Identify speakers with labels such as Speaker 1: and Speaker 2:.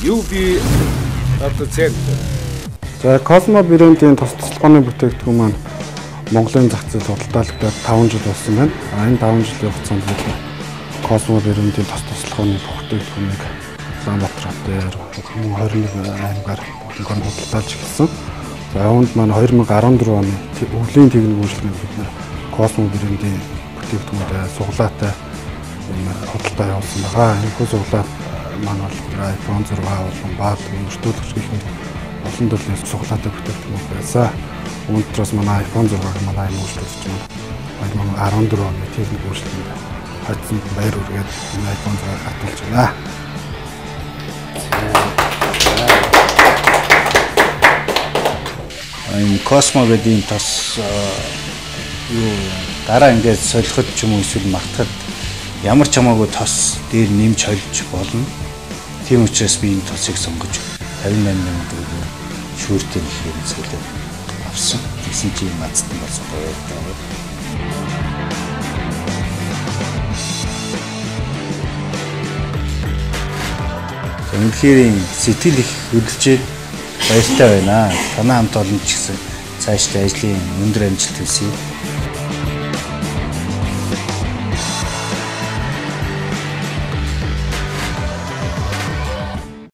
Speaker 1: UB Автоцентр.
Speaker 2: За, Cosmo брендийн тос тослогооны бүтээгдэхүүн маань Монголын зах зээл худалдаалагдаад 5 жил болсон байна. А энэ 5 жилийн хугацаанд бид Cosmo брендийн тос тослогооны бүтээгдэхүүнийг Улаанбаатар хотоор, 21 аймгаар болгон худалдаалж эхэлсэн. За, юунд маань 2014 оны өвлийн техник үйлчилгээнд бид нэр Cosmo брендийн бүтээгдэхүүнтэй суглаатай энэ худалдаа явуулсан байгаа. Энэхүү суглаа маань бол iPhone 6 болон баал өртөөлөгч гэх мэт олон төрлийн суглаатай бүтээгдэхүүн байсан. Үүн дотроос манай iPhone 6-г манай энэ үйлчлүүлэгч маань 2014 оны техник үйлчилгээнд хоцсонд баяр хүргээд энэ iPhone 6-г хатуулж байна.
Speaker 3: Энэ Cosmo гэдэг энэ тос юу дараа ингээд солиход ч юм уу эсвэл мартахад ямар ч хамаагүй тос дээр нэмж холж болно. Тийм учраас би энэ тосыг сонгож 58,000 төгрөгөөр шүүртэй нэхэр солиод авсан. Тэгсэн чинь мацтан болсон баяртай. Үнэхээр сэтгэл их хөдөлж баяртай байна. Танай хамт олон ч гэсэн цаашдаа ажлын өндөр амжилт хүсье.